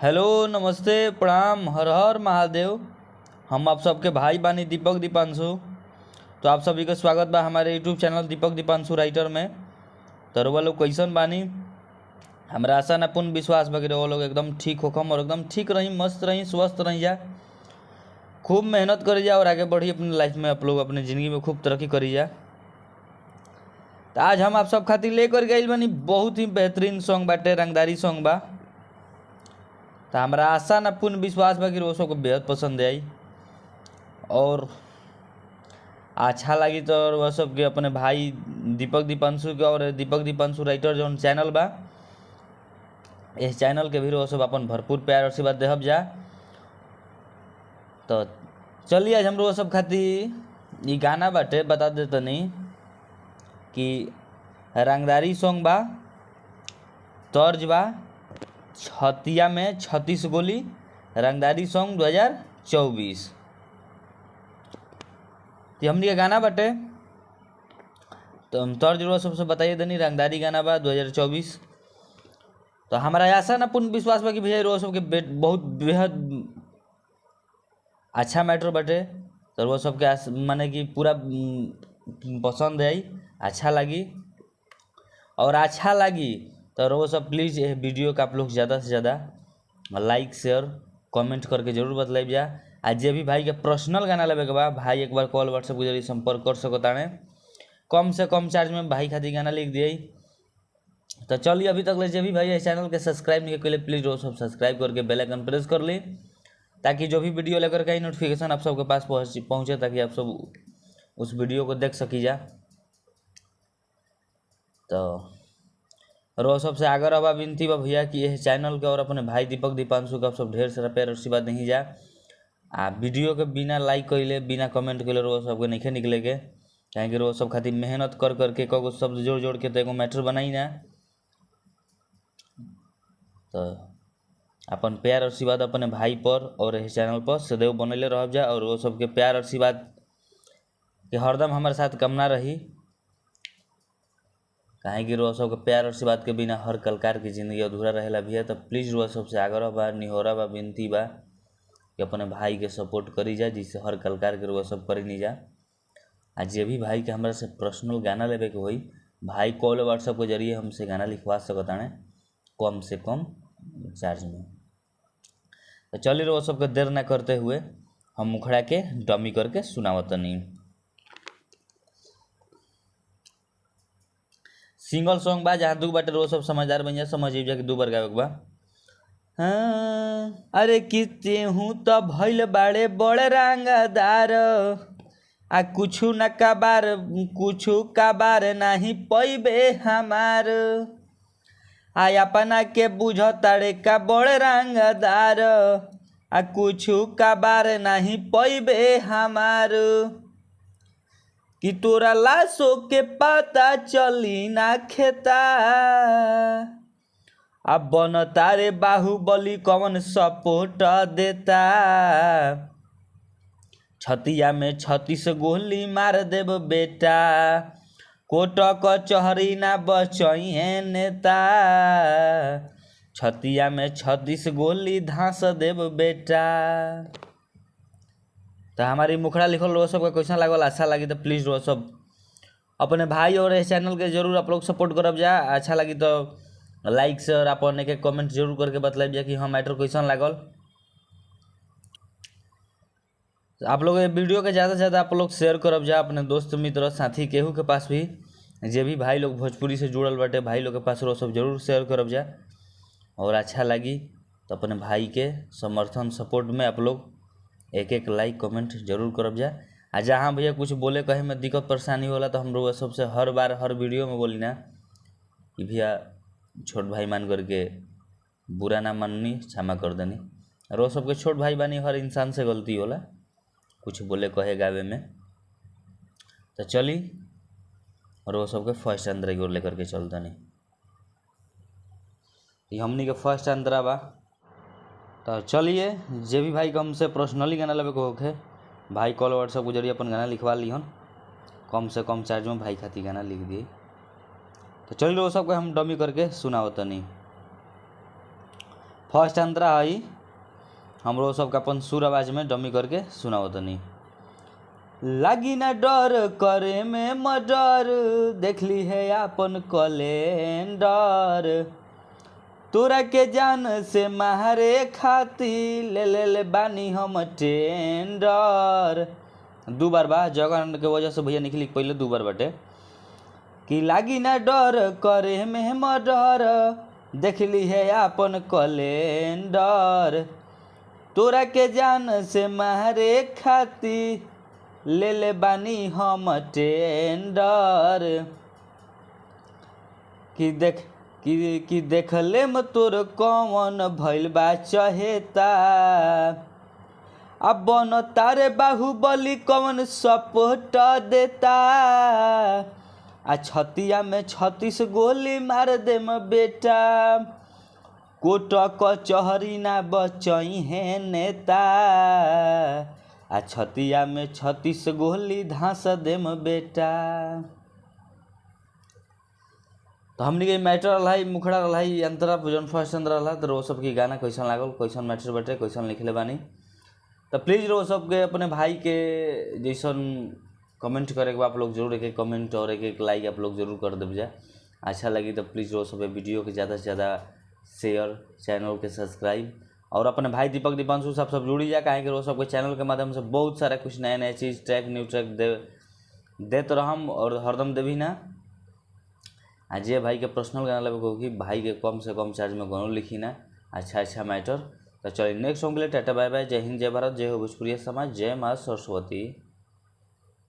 Hello नमस्ते प्रणाम हर हर महादेव। हम आप सबके भाई बानी दीपक दीपांशु। तो आप सभी का स्वागत बा हमारे YouTube channel Deepak Deepanshu writer में। तो रउआ लोग कैसन बानी? हमरा आशा ना पूर्ण विश्वास बा कि रउआ लोग एकदम ठीक होखम और एकदम ठीक रही, मस्त रही, स्वस्थ रही जा, खूब मेहनत करी जा और आगे बढ़ी अपने लाइफ में। आप लोग अपने ज़िंदगी में खूब तरक्की करी जा। तो आज हम आप सब खातिर लेकर गइल बानी बहुत ही बेहतरीन सॉन्ग बाटे, रंगदारी सॉन्ग बा। तो हमारा आशा ना पूर्ण विश्वास बा कि वो सबको बेहद पसंद आई और अच्छा लगी। तो वह सबके अपने भाई दीपक दीपांशु के और दीपक दीपांशु राइटर जो चैनल बा, इस चैनल के भी वो सब अपन भरपूर प्यार और आशीर्वाद देहब जा। तो चलिए आज हम लोग सब खातिर ये गाना बाटे, बता दे तनी कि रंगदारी सॉन्ग बा, तर्ज बा छतिया में 36 गोली, रंगदारी सॉन्ग 2024। तो हमनी के गाना बाटे, तो हम तर्ज सबसे बताइए दनी रंगदारी गाना बा 2024। तो हमारा आशा ना पूर्ण विश्वास बा कि भैया रोज सबके बहुत बेहद अच्छा मैटर बाटे। तो रोज सबके माने कि पूरा पसंद आई, अच्छा लगी और अच्छा लगी तो रोज सब प्लीज़ ये वीडियो का आप लोग ज़्यादा से ज़्यादा लाइक शेयर कमेंट करके जरूर बतलाइब जा। आज जे भी भाई के पर्सनल गाना लेवे के बा, भाई एक बार कॉल व्हाट्सएप के जरिए संपर्क कर सकताने। कम से कम चार्ज में भाई खातिर गाना लिख दिए। तो चलिए अभी तक ले जे भी भाई इस चैनल के सब्सक्राइब नहीं कैले प्लीज़ रोज सब सब्सक्राइब करके बेल आइकन प्रेस कर ली, ताकि जो भी वीडियो लेकर के आई नोटिफिकेशन आप सबके पास पहुँचे, ताकि आप सब उस वीडियो को देख सकी जा। तो रोज सबसे आगे रहा विनती बा भैया कि यह चैनल के और अपने भाई दीपक दीपांशु के आप सब ढेर सारा प्यार आशीर्वाद नहीं जा। आ वीडियो के बिना लाइक कैले बिना कमेंट कैले रोज सबके नहीं निकले के, काहे कि रोज सब खातिर मेहनत कर करके कगो शब्द जोड़ जोड़ के तो एगो मैटर बनाई ना। तो अपन प्यार आशीर्वाद अपने भाई पर और इस चैनल पर सदैव बनैले रह जा और वो सबके प्यार आशीर्वाद के हरदम हमारे साथ कामना रही, काहे कि रोज सबके प्यार आशीर्वाद के बिना हर कलाकार की जिंदगी अधूरा रहेला भैया। तो प्लीज़ रोज सबसे आग्रह बा, निहोरा बा, विनती बा कि अपने भाई के सपोर्ट करी जा, जिससे हर कलाकार के रोज सब करी नहीं जा। आ जे भी भाई के हमरा से पर्सनल गाना लेवे के होई, भाई कॉल व्हाट्सएप के जरिए हमसे गाना लिखवा सकताने कम से कम चार्ज में। तो चलिए रोज सबके देर ना करते हुए हम मुखड़ा के डमी करके सुनावतनी। सिंगल सॉन्ग बा जहाँ दू बाटे, रोज सब समझदार बन जा, समझ जा कि दू बार गावे के बा। हाँ, अरे किते हूँ तो भइल बाड़े बड़े रंगदार, आ कुछु न कबार कुछु कबार नहीं पैबे हमार, आ अपना के बुझ तारे का बड़े रंगदार, आ कुछु कबार नहीं पैबे हमार, कि तोरा लाशो के पता चली ना खेता, अब बन तारे बाहुबली कौन सपोर्ट देता, छतिया में 36 गोली मार देब बेटा, कोट कचहरी ना बचई है नेता, छतिया में 36 गोली धांस देब बेटा। तो हमारी मुखड़ा लिखल रोज सबका कैसा लागल, अच्छा लगी तो प्लीज़ रोज सब अपने भाई और इस चैनल के जरूर आप लोग सपोर्ट करब जा। अच्छा लगी तो लाइक शेयर अपन एक कमेंट जरूर करके बतलाब जा कि हम मैटर कैसन लागल। आप लोग वीडियो के ज़्यादा से ज़्यादा आप लोग शेयर करब जा अपने दोस्त मित्र साथी केहू के पास भी, जे भी भाई लोग भोजपुरी से जुड़ल बाटे भाई लोग के पास रोज सब जरूर शेयर करब जा। और अच्छा लगी तो अपने भाई के समर्थन सपोर्ट में आप लोग एक एक लाइक कमेंट जरूर करब जा। आ जहाँ भैया कुछ बोले कहे में दिक्कत परेशानी होला तो हम लोग सबसे हर बार हर वीडियो में बोली ना कि भैया छोट भाई मान करके बुरा ना माननी, क्षमा कर देनी। रोज सबके छोट भाई बानी, हर इंसान से गलती होला कुछ बोले कहे गावे में। तो चली और वो सबके फर्स्ट अंतरा की ओर लेकर के चलता नहीं, ये हमनी के फर्स्ट अंतरा बा। तो चलिए जे भी भाई के हमसे पर्सनली गाना लेवे के होखे, भाई कॉल व्हाट्सएप के जरिए अपन गाना लिखवा लिहन, कम से कम चार्ज में भाई खातिर गाना लिख दिए। तो चलिए वो सबके हम डमी करके सुनावतनी। फर्स्ट अंतरा है, हमरो सबके अपन सुर आवाज में डमी करके सुनाओ तनी। लागी ना डर करे में मडर, देखली है अपन कैलेंडर, तोरा के जान से मारे खाती ले ले ले बानी हम टेंडर। दू बार बा जगह के वजह से भैया निकली पहले दू बार बाटे कि लागी ना डर करे में मडर, देखली है अपन कैलेंडर, तोरा के जान से मारे खाती ले ले बानी हम टेंडर। कि देख कि देखले म तोर कौन भइल बा चहेता, अब बन तारे बाहुबली कौन सपोर्ट देता, आ छतिया में 36 गोली मार दे म बेटा, कोट कचहरी ना बचई है नेता, आ छतिया में 36 गोली धांस दे म बेटा। तो हमनी के मैटर रहा, मुखड़ा रहा, अंतरा जौन फर्स्ट अंतरा रहा। तो रो सबके गाना कैसन लागल, कैसन मैटर बाटे, कैसन लिखले बानी, तो प्लीज़ रो सबके अपने भाई के जैसन कमेंट करे के आप लोग जरूर एक कमेंट और एक लाइक आप लोग जरूर कर देव जाए। अच्छा लगी तो प्लीज़ रो सब वीडियो के ज़्यादा से ज़्यादा शेयर, चैनल के सब्सक्राइब और अपने भाई दीपक दीपांशु सब सब जुड़ी जाए, काहे कि रो सबके चैनल के माध्यम से बहुत सारा कुछ नया नया चीज़ ट्रैक न्यू ट्रैक देते रहम और हरदम देवी ना। आ जे भाई के पर्सनल गाना लेवे कि भाई के कम से कम चार्ज में गाना लिखी ना अच्छा अच्छा मैटर। तो चलिए नेक्स्ट सॉन्ग के लिए टाटा बाय बाय, जय हिंद, जय भारत, जय हो भोजपुरिया समाज, जय माँ सरस्वती।